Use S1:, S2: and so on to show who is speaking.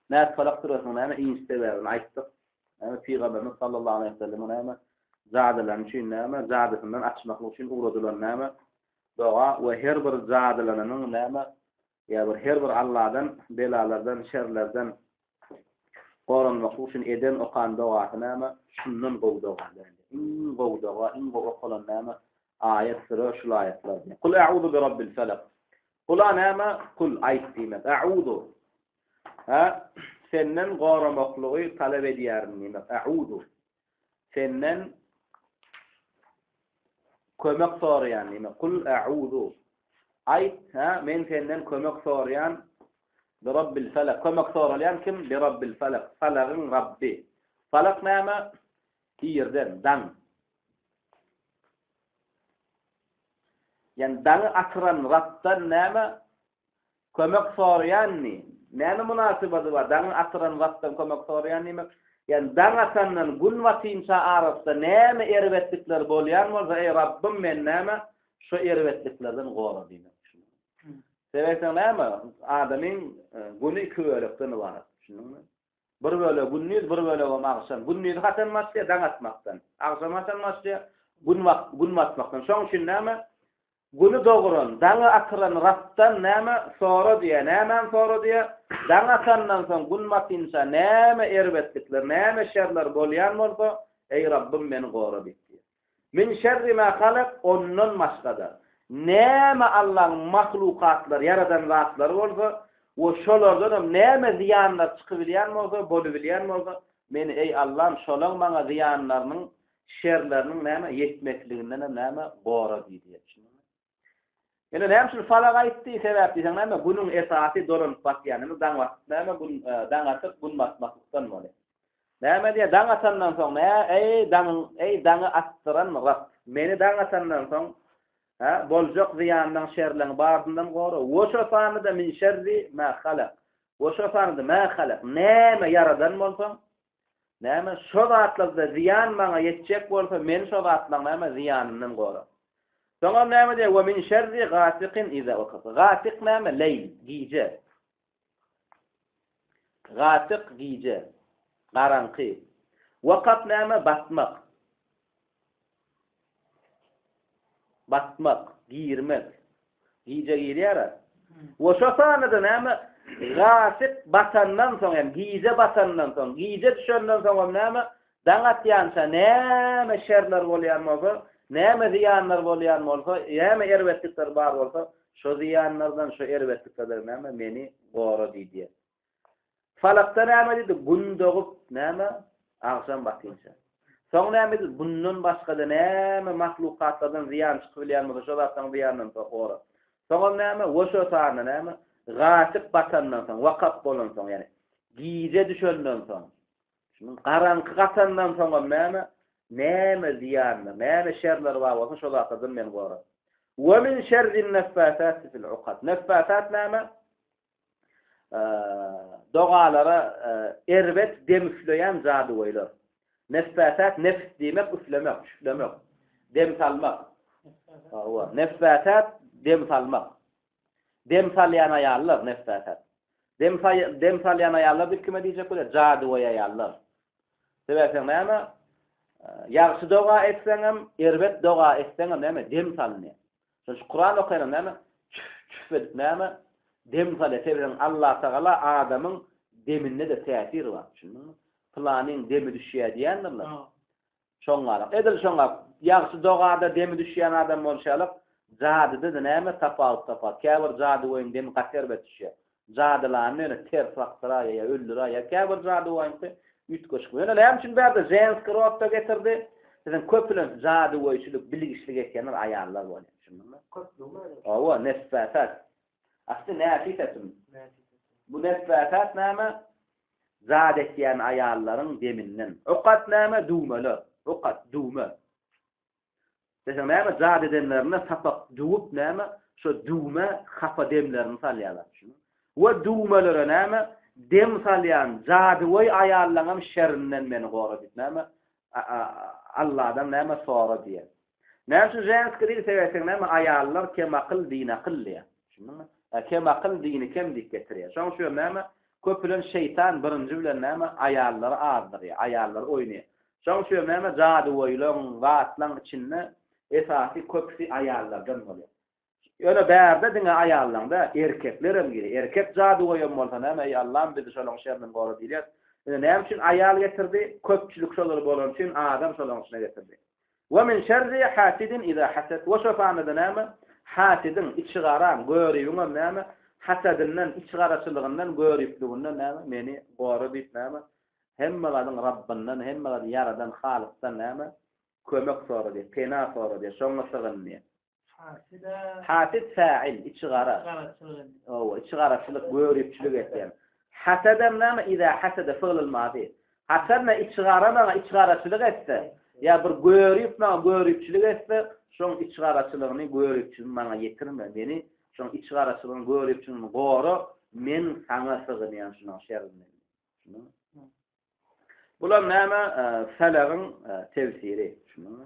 S1: Näs Falak süresiniň näme iniş sebäbini aýtdyk. Näme Pygamberimiz sallallahu aleýhi we sellemiň näme jadylany üçin näme jadysyndan açmaklyk üçin ugradylan näme doga we her bir jadylanynyň näme ýa bir her bir Alladan belalardan, şerlerden goranmaklyk üçin eden okan dogasy näme şundan gowy doga däldir. Iň gowy doga, iň gowy okalan näme aýat süre şul aýatlar. Kul a'uzu bi rabbil falak. Kula näme? Kul aýt diýmek. A'uzu Hä, senden goramaklygy talap edýärin diýmek. A'uzu. Senden kömek soraýan diýmek. Kul a'uzu. Aýt, hä, men senden kömek soraýan bi rabbil falak. Kömek soralýan kim? Bi rabbil falak. Falagyň Rabbi. Falak näme? Irden, daň. Ýani daňy atyran Rabdan näme? Kömek soraýanny? Näme mynasybady bar? Daňy atyran Rabdan kömek soraýan diýmek. Ýani daň atandan gün batynça arasda näme erbetlikler bolýan bolsa, eý Rabbym meni näme şo erbetliklerden gora diýmek. Sebäpden näme? Adamyň güni iki bölekden ybarat. Düşündiňmi? Bir bölegi gündiz, bir bölegem agşam. Gündizi haçan başlaýar? Daň atmakdan. Agşam haçan başlaýar? Gün gün batmakdan. Şoň üçin näme? Güni doguran, daňy atyran Rabdan näme sora diýýär. Nämäni sora diýýär? Daň atandan soň gün batynça näme erbetlikler, näme şerler bolýan bolsa, eý Rabbym meni gora diýip diýýär. Min şerri ma halak ondan başga-da, näme Allaň mahlukatlary, ýaradan zatlary bolsa we şolardanam näme zyýanlar çykybilýän bolsa, bolubilýän bolsa, meni, eý Allam, şolaň maňa zyýanlarynyň, şerleriniň näme, ýetmekligindenem näme, gora diýdi. Ýöne näme üçin falak aýtdy? Sebäp diýseň näme, günüň esasy dolanyp batýanyny daň batyp näme, gün daň atyp, gün batmaklykdan bolýar. Näme diýýär, daň atandan soň nä, eý, daňyň, eý, daňy atdyran Rab, meni daň atandan soň, hä, boljak zyýanlaň, şerleň barysyndan gora. We şo sany-da min şerri mä halak. We şo sany-da mä halak. Näme ýaradan bolsaň, näme, şo zatlarda zyýan maňa ýetjek bolsa, meni şo zatlaň näme, zyýanyndan gora. Soňam näme diýýär, we min şerri gasikin iza wakab. Gasik näme, leýl, gije. Gasyk gije, garaňky. Wakap näme? Batmak. Batmak, girmek. Gije girýär-ä. We şo sanda näme? Gasyk batandan soň, ýagny gije batandan soň, gije düşenden soňam näme? Daň atýança näme şerler bolýan bolsa, näme zyýanlar bolýan bolsa, näme erbetlikler bar bolsa, şo zyýanlardan, şo erbetliklerden näme meni gora diýdi. Falakda näme diýdi? Gün dogup, näme? Agşam batynça. Soň näme diýdi? Bundan başga-da näme mahlukatlardan zyýan çykyp bilýän bolsa, şo zatlaryň zyýanyndan gora. Soňam näme? We şo sanda näme? Gasyk batandan soň, wakap bolansoň, ýagny gije düşenden soň, Şunuň garaňky gatandan soňam näme? Näme zyýanlar, näme şerler bar bolsa şo zatlardan meni gora. We min şerrin neffasati fil ukad. Neffasat näme? Dogalara erbet dem üfleýän jadygöýler. Neffasat nefs diýmek üflemek, üflemek, dem salmak. Hawa, neffasat dem salmak. Dem salýan aýallar, neffasat. Dem dem salýan aýallar diýip kime diýjek bolýar? Jadygöý aýallar. Sebäpseň näme? Ýagşy doga etseňem, erbet doga etseňem näme? Dem salynýar. Şonuň üçin Kuran okaýanam näme? Çüf çüf edip näme? Dem salýar. Sebäpseň Allatagala adamyň deminde-de täsir bar. Düşündiňmi? Pylanyň demi düşýär diýendirler. Şoňňalak. Edil şoňa, ýagşy dogada demi düşýän adam bolşy ýalyk, jadyda-da näme tapawut tapar. Käbir jadygöýüň demi gaty erbet düşýär. Jadylanyny ýöne ters bakdyraýýar ýa öldüräýýär. Käbir jadygöýüňki üýtgeşik. Ýöne näme üçin bärde ženskiý rodda getirdi? Siziň köpülenç jadygöýçülik, bilgiçlik etýänler aýallar bolýar. Düşündiňmi?
S2: Köplügimi aýdýaň?
S1: Hawa, neffäsat. Asly näfisetun. Bu neffäsat näme? Zat etýän aýallaryň deminden. Ukat näme? Düwmeler. Ukat, düwme. Diýseň näme? Zat edenlerinde sapak düwüp näme? Şo düwmä hapa demlerini salýarlar. We düwmelere näme? Dem salýan jadygöý aýallaňam şerinden meni gora diýip näme? Alladan näme sora diýýär. Näme üçin ženskiý diýdi? Sebäbi näme? Aýallar kemakyl, dinakyl diýýär. Düşündiňmi? Kemakyl, dini kem diýip getirýär. Şonuň üçin näme? Köpülen şeýtan birinji bilen näme aýallary azdyrýar, aýallar oýnaýar. Şoň üçin näme jadygöýleň, zatlaň içinde esasy köpüsi aýallardan bolýar. Ýöne bärde diňe aýallaň däl, erkeklerem girýär. Erkek jadygöýem bolsa näme, eý Allam bizi şolaň şerinden gora diýilýär. Ine näme üçin aýal getirdi? Köpçülik şolar bolany üçin adam şolaň içine getirdi. We min şerri hasidin iza hasad. We şo sanda-da näme? Hasidiň, içigaraň, göribiňem näme? Hasadyndan, içigaraçylygyndan, göripliginden näme? Meni gora diýip näme? Hemme zadyň Rabbyndan, hemme zady ýaradan Halykdan näme? Kömek sora diýip, pena sora diýip, şoňa sygyn diýip. Hasid fäil, içigara. Hawa, içigaraçylyk, göripçilik etýän. Hasadem näme? Iza hasada fyglyl mazy. Haçanda içigara maňa içigaraçylyk etse, ýa bir görip maňa göripçilik etse, şoň içigaraçylygyny, göripçiligini maňa ýetirme, meni şoň içigaraçylygyny, göripçiligini gora, men saňa sygynýan şunuň şerrinden. Bular näme? Felagyň tefsiri. Düşündiňmi?